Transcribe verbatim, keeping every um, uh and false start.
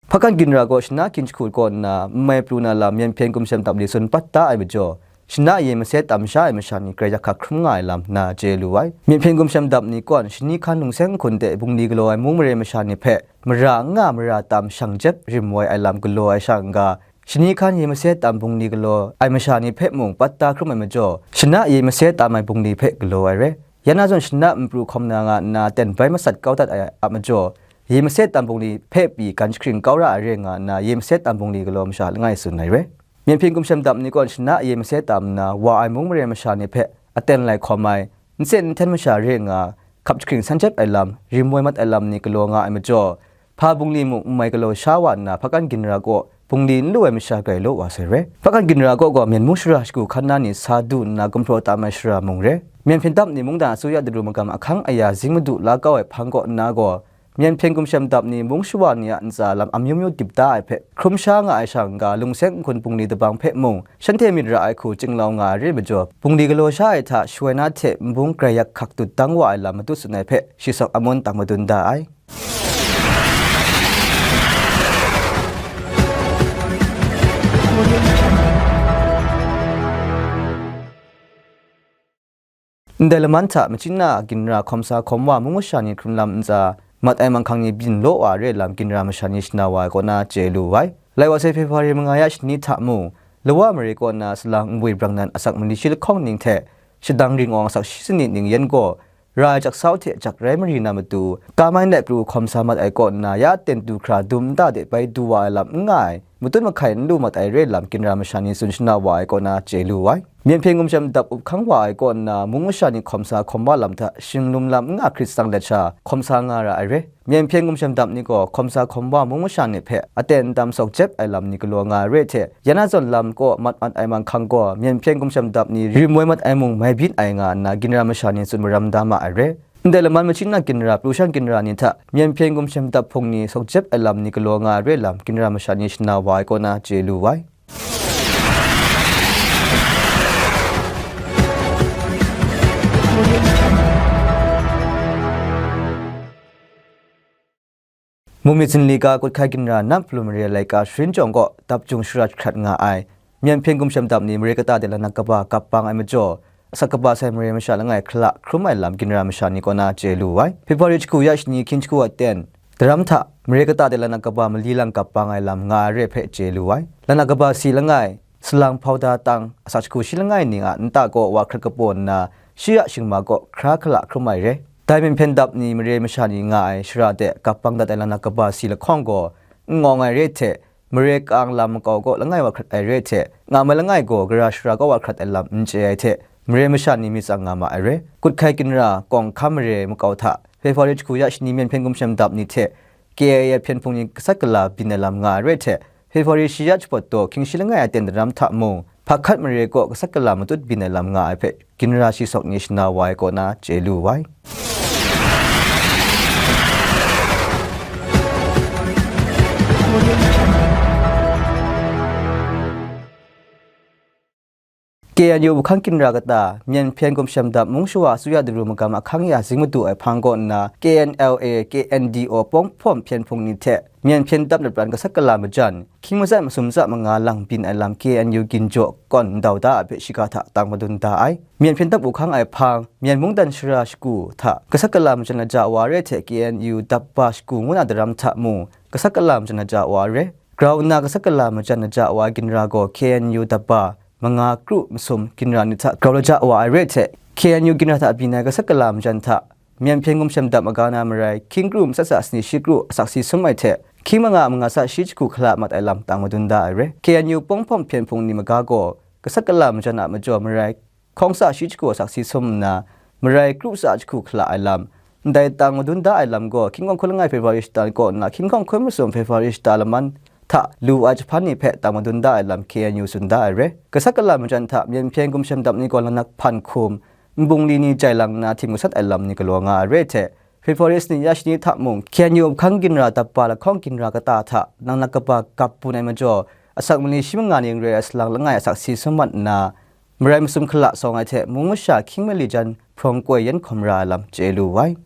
Hpakan ginra gaw shana hkyin jahku kaw nna n mai pru na lam Myen Hpyen Gumshem Dap ni tsun pat da ai majaw, shana ye mase tam sha ai masha ni grai yak hkak hkrum nga ai lam na chye lu ai. Myen Hpyen Gumshem Dap ni kaw shani hkan lungseng nhkun de bungli galaw ai mung mare masha ni hpe mara n nga mara tam shang jep rim woi ai lam galaw ai sha n-ga, shani hkan ye mase tam bungli galaw ai masha ni hpe mung pat da hkrum ai majaw, shana ye mase tam ai bungli hpe galaw ai re. Ya na zawn shana n pru hkawm na nga nna ten bai masat kau dat ai a majaw, ye mase tam bungli hpe pyi gan jahkring kau ra ai re nga nna, ye mase tam bungli galaw masha langai tsun ai re. Myen Hpyen Gumshem Dap ni kaw shana ye mase tam nna wa ai mung mare masha ni hpe aten lai hkawm ai, n sen n hten masha re nga, hkap jahkring san jep ai lam, rim woi mat ai lam ni galaw nga ai majaw, hpa bungli mung n mai galaw sha wa nna, Hpakan ginra kaw bungli n lu ai masha grai law wa sai re. Hpakan ginra kaw gaw Myen mung shara shagu hkan na ni sa du nna gumhpraw tam ai shara mung re. Myen Hpyen Dap ni mungdan asuya daru magam ahkang aya zing madu la kau ai hpang kaw nna gaw, Myen Hpyen Gumshem Dap ni mung shawa ni a ntsa lam amyu myu dip da ai hpe hkrum sha nga ai sha n-ga, lungseng nhkun bungli dabang hpe mung shanhte myit ra ai hku chinglau nga ai re majaw, bungli galaw sha ai hta shawoi na hte nbung grai yak hkak dut dang wa ai lam matut tsun ai hpe shi sawk amun tang madun da ai. Ndai laman hta, Machyin na ginra hkawm sa hkawm wa mung masha ni hkrun lam ntsa mat ai manghkang ni byin law wa ai re lam ginra masha ni shana wa ai kaw na chye lu ai. Lai wa sai February manga ya shani hta mung, Lawa mare kaw na salang nbwi brang nan asak mali shi lahkawng ning hte shadang ring awng asak shi sanit ning yan gaw, ra ai jak sau hte jak rai mari na matu, ka mai nai pru hkawm sa mat ai kaw nna, ya ten du hkra dum nta de bai du wa ai lam n nga ai, matut mahkai n lu mat ai re lam ginra masha ni tsun shana wa ai kaw na chye lu ai. Myen Hpyen Gumshem Dap up hkang wa ai kaw nna, mung masha ni hkawm sa hkawm wa lam hta shing lum lam n nga hkrit tsang let sha hkawm sa nga ra ai re. Myen Hpyen Gumshem Dap ni gaw hkawm sa hkawm wa mung masha ni hpe aten n tam sawk jep ai lam ni galaw nga ai re hte, ya na zawn lam kaw mat mat ai manghkang gaw Myen Hpyen Gumshem Dap ni rim woi mat ai mung mai byin ai nga nna ginra masha ni tsun maram da ma ai re. Ndai laman Machyin na ginra, pru shang ginra ni hta Myen Hpyen Gumshem Dap hpung ni sawk jep ai lam ni galaw nga ai re lam ginra masha ni shana wa ai kaw na chye lu ai. Mumit Zinli ga Kut Hkai Ginra Nap Hpalu Mare laika sharin chyawm kaw dap jung shara jahkrat nga ai Myen Hpyen Gumshem Dap ni mare kata de lanak kaba kap bang ai majaw, asak kaba sai mare masha langai hkala hkrum ai lam ginra masha ni kaw na chye lu ai. February jahku ya shani hkyin jahku aten daram hta mare kata de lanak kaba mali lang kap bang ai lam nga ai re hpe chye lu ai. Lanak kaba si langai, salang hpau da tang, asak jahku shi langai ning a nta kaw wa hkrat kapaw nna, shi a shingma kaw hkra hkala hkrum ai re. Dai Myen Hpyen Dap ni mare masha ni nga ai shara de kap bang dat ai lanak kaba si lahkawng gaw, n ngawng ai re hte, mare ka-ang lam makau kaw langai wa hkrat ai re hte, nga mai langai gaw gara shara kaw wa hkrat ai lam n chye ai hte, mare masha ni myit tsang nga ma ai re. Kut Hkai Ginra, Kawng Hkam Mare makau hta, February jahku ya shani Myen Hpyen Gumshem Dap ni hte K I A hpyen hpung ni gasat gala byin ai lam nga ai re hte, February shi ya jahpawt taw hkying shi langai aten daram hta mung, Hpakhkat Mare kaw gasat gala matut byin ai lam nga ai hpe, ginra shi sawk ni shana wa ai kaw na chye lu ai. K N U Bukhang Ginra kata, Myen Hpyen Gumshem Dap Mung Shawa Asuya Daru Magam Ahkang Ya Zing Madu Ai Hpang kaw nna, K N L A, K N D O, Pawng Hpawm Hpyen Hpung ni hte Myen Hpyen Dap Lapran Gasat Gala Majan, Hkying Matsat Masum Tsa Manga Lang Byin Ai Lam K N U Ginjaw kawn ndau da a hpe shiga hta tang madun da ai. Myen Hpyen Dap Uhkang Ai Hpang, Myen Mungdan Shara Shagu hta Gasat Gala Majan Laja Wa Re hte K N U Dap Ba Shagu ngu na daram hta mung, Gasat Gala Majan Laja Wa Re. Grau nna Gasat Gala Majan Laja Wa Ai Ginra gaw K N U Dap Ba, Manga, Kru, Masum Ginra ni hta grau laja wa ai re hte, K N U Ginra hta byin ai Gasat Gala Majan hta, Myen Hpyen Gumshem Dap Maga na marai, Hkying Kru Matsat Tsa Sani Shi Kru Asak Si Sum Ai hte, Hkying Manga Manga Tsa Shi Jahku Hkala Mat Ai Lam tang madun da ai re. K N U Pawng Hpawm Hpyen Hpung ni maga gaw, Gasat Gala Majan a majaw marai, Hkawng Tsa Shi Jahku Asak Si Sum nna, marai, Kru Tsa Jahku Hkala Ai Lam, ndai tang madun da ai lam gaw, Hkying Hkawng Hkun Langai February shata kaw nna, Hkying Hkawng Hkun Masum February shata laman hta lu ai jahpan ni hpe tang madun da ai lam K N U tsun da ai re. Gasat Gala Majan hta Myen Hpyen Gumshem Dap ni gaw lanak hpan hkum, nbungli ni jai lang nna htim gasat ai lam ni galaw nga ai re hte, February sani ya shani hta mung, K N U Ahkang Ginra Dap Ba Lahkawng Ginra Kata hta nang lanak kaba gap bun ai majaw, asak mali shi manga ning re ai salang langai asak si sum mat nna, marai masum hkala sawng ai hte mung masha hkying mali jan hprawng koi yan hkawm ra ai lam chye lu ai.